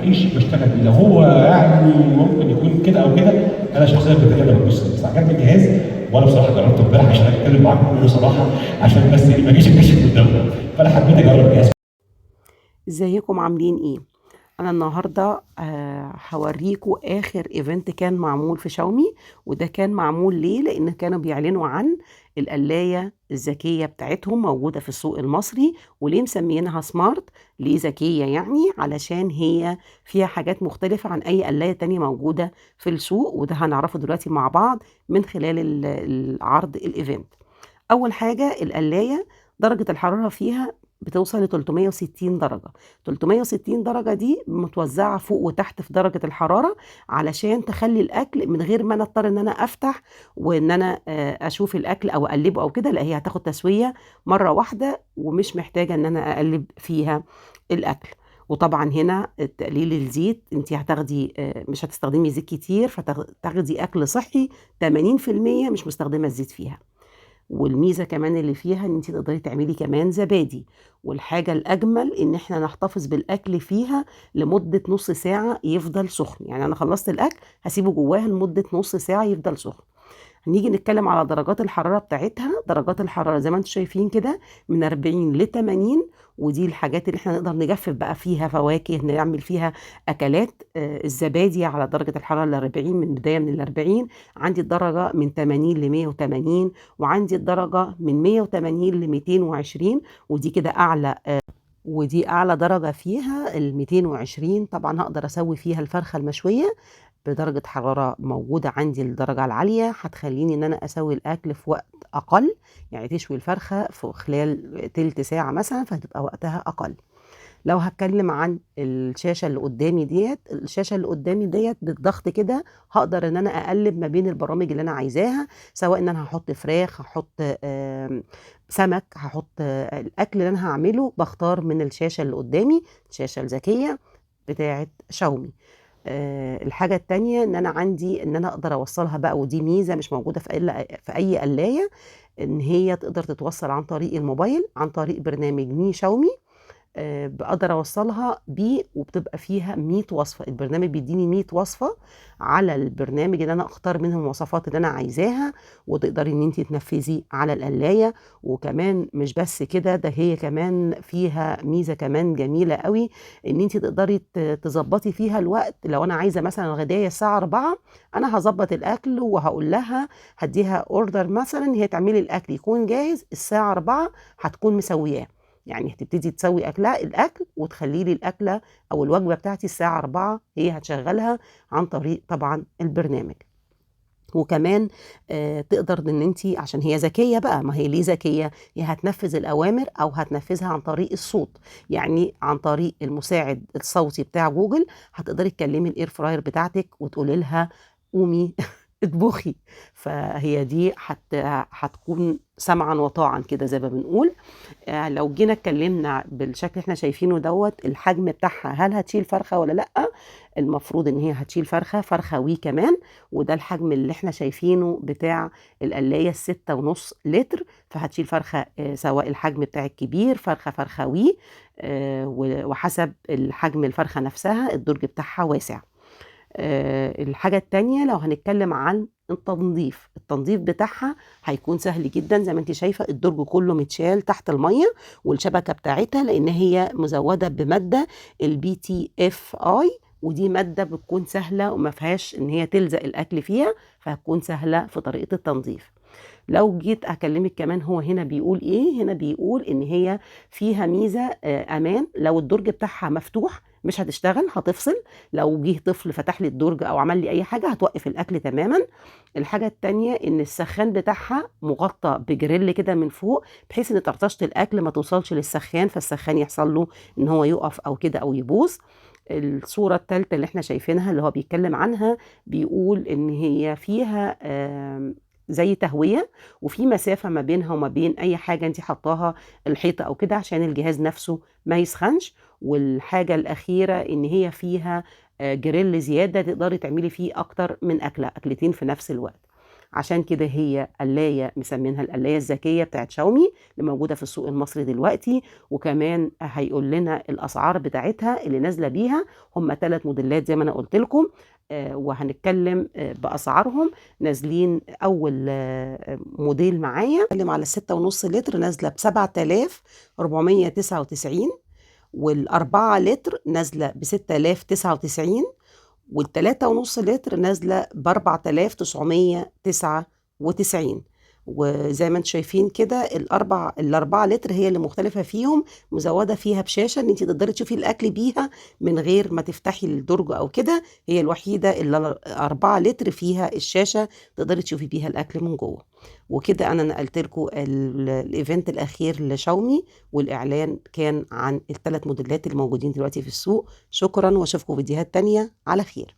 عجبنيش بشتغل بيه. لو هو يعني ممكن يكون كده او كده، انا شخصيا بتجنب القصة، بس عجبني الجهاز. وانا بصراحة جربته امبارح عشان اتكلم معاكم بصراحه، عشان بس ما اجيش اكتشف قدامكم، فانا حبيت اجرب الجهاز. ازيكم عاملين ايه؟ انا النهارده هوريكم اخر event كان معمول في شاومي، وده كان معمول ليه؟ لان كانوا بيعلنوا عن القلايه الذكية بتاعتهم موجودة في السوق المصري. وليه مسميينها smart؟ ليه ذكية؟ يعني علشان هي فيها حاجات مختلفة عن اي قلايه تانية موجودة في السوق، وده هنعرفه دلوقتي مع بعض من خلال العرض ال event. اول حاجة القلايه درجه الحرارة فيها بتوصل ل 360 درجة. 360 درجة دي متوزعة فوق وتحت في درجة الحرارة، علشان تخلي الأكل من غير ما أنا أضطر إن أنا أفتح وإن أنا أشوف الأكل أو أقلبه أو كده، لا هي هتاخد تسوية مرة واحدة ومش محتاجة إن أنا أقلب فيها الأكل. وطبعا هنا تقليل الزيت، انت هتاخدي، مش هتستخدمي زيت كتير، فتاخدي أكل صحي 80% مش مستخدمة الزيت فيها. والميزة كمان اللي فيها ان انت تقدري تعملي كمان زبادي. والحاجة الأجمل ان احنا نحتفظ بالأكل فيها لمدة نص ساعة يفضل سخن، يعني انا خلصت الأكل هسيبه جواها لمدة نص ساعة يفضل سخن. هنيجي نتكلم على درجات الحرارة بتاعتها. درجات الحرارة زي ما انتم شايفين كده من 40 ل 80، ودي الحاجات اللي احنا نقدر نجفف بقى فيها فواكه، نعمل فيها أكلات. الزبادي على درجة الحرارة ال 40، من بداية من ال 40، عندي الدرجة من 80 ل 180، وعندي الدرجة من 180 ل 220، ودي كده أعلى، ودي أعلى درجة فيها ال 220. طبعا هقدر أسوي فيها الفرخة المشوية بدرجة حرارة موجودة عندي الدرجة العالية، هتخليني إن أنا أسوي الأكل في وقت أقل، يعني تشوي الفرخة في خلال تلت ساعة مثلا، فهتبقى وقتها أقل. لو هتكلم عن الشاشة اللي قدامي ديت، الشاشة اللي قدامي ديت بالضغط كده هقدر إن أنا أقلب ما بين البرامج اللي أنا عايزاها، سواء إن أنا هحط فراخ، هحط سمك، هحط الأكل اللي أنا هعمله، بختار من الشاشة اللي قدامي، الشاشة الذكية بتاعت شاومي. الحاجة التانية إن أنا عندي إن أنا أقدر أوصلها بقى، ودي ميزة مش موجودة في أي قلاية، إن هي تقدر تتوصل عن طريق الموبايل، عن طريق برنامج مي شاومي. بقدر أوصلها بيه، وبتبقى فيها 100 وصفة. البرنامج بيديني 100 وصفة على البرنامج اللي أنا أختار منهم الوصفات اللي أنا عايزاها، وتقدري إن أنت تنفذي على القلاية. وكمان مش بس كده، ده هي كمان فيها ميزة كمان جميلة قوي، إن أنت تقدري تظبطي فيها الوقت. لو أنا عايزة مثلا غداية الساعة 4، أنا هظبط الأكل وهقول لها، هديها أوردر مثلا هي تعملي الأكل يكون جاهز الساعة 4، هتكون مسوياه، يعني هتبتدي تسوي الأكل وتخلي لي الأكلة أو الوجبة بتاعتي الساعة 4، هي هتشغلها عن طريق طبعا البرنامج. وكمان تقدر إن أنتي، عشان هي ذكية بقى، ما هي ليه ذكية؟ هي هتنفذ الأوامر أو هتنفذها عن طريق الصوت، يعني عن طريق المساعد الصوتي بتاع جوجل. هتقدري تكلمي ال air fryer بتاعتك وتقولي لها قومي اطبخي، فهي دي هتكون سمعا وطاعا كده زي ما بنقول. لو جينا اتكلمنا بالشكل اللي احنا شايفينه دوت، الحجم بتاعها هل هتشيل فرخة ولا لأ؟ المفروض ان هي هتشيل فرخة، فرخة وي كمان، وده الحجم اللي احنا شايفينه بتاع القلاية الستة ونص لتر، فهتشيل فرخة، سواء الحجم بتاع الكبير، فرخة وي، وحسب الحجم الفرخة نفسها الدرج بتاعها واسع. الحاجة التانية لو هنتكلم عن التنظيف، التنظيف بتاعها هيكون سهل جدا. زي ما انت شايفة الدرج كله متشال تحت المية، والشبكة بتاعتها لان هي مزودة بمادة البي تي اف اي، ودي مادة بتكون سهلة وما فيهاش ان هي تلزق الاكل فيها، فهتكون سهلة في طريقة التنظيف. لو جيت اكلمك كمان هو هنا بيقول ايه؟ هنا بيقول ان هي فيها ميزة، امان، لو الدرج بتاعها مفتوح مش هتشتغل، هتفصل. لو جه طفل فتح لي الدرج او عمل لي اي حاجة هتوقف الاكل تماما. الحاجة التانية ان السخان بتاعها مغطى بجريل كده من فوق، بحيث ان طرطشه الاكل ما توصلش للسخان، فالسخان يحصل له ان هو يقف او كده او يبوظ. الصورة التالتة اللي احنا شايفينها اللي هو بيتكلم عنها، بيقول ان هي فيها، زي تهوية، وفي مسافة ما بينها وما بين أي حاجة انت حطاها الحيطة أو كده عشان الجهاز نفسه ما يسخنش. والحاجة الأخيرة إن هي فيها، جريل زيادة تقدري تعملي فيه أكتر من أكلة، أكلتين في نفس الوقت. عشان كده هي قلاية مسمينها القلاية الذكية بتاعت شاومي اللي موجودة في السوق المصري دلوقتي. وكمان هيقول لنا الأسعار بتاعتها اللي نازلة بيها، هم 3 موديلات زي ما أنا قلت لكم، وهنتكلم بأسعارهم. نازلين أول موديل معايا نتكلم على 6.5 لتر نازلة ب7499، وال4 لتر نازلة ب6099، وال3.5 لتر نازلة ب4999. وزي ما انتم شايفين كده الأربعة لتر هي اللي مختلفة فيهم، مزودة فيها بشاشة ان انت تقدري تشوفي الأكل بيها من غير ما تفتحي الدرج أو كده. هي الوحيدة اللي 4 لتر فيها الشاشة تقدري تشوفي بيها الأكل من جوه. وكده أنا نقلت لكم ال event الأخير لشاومي، والإعلان كان عن ال3 موديلات اللي موجودين دلوقتي في السوق. شكرا، واشوفكم فيديوهات تانية على خير.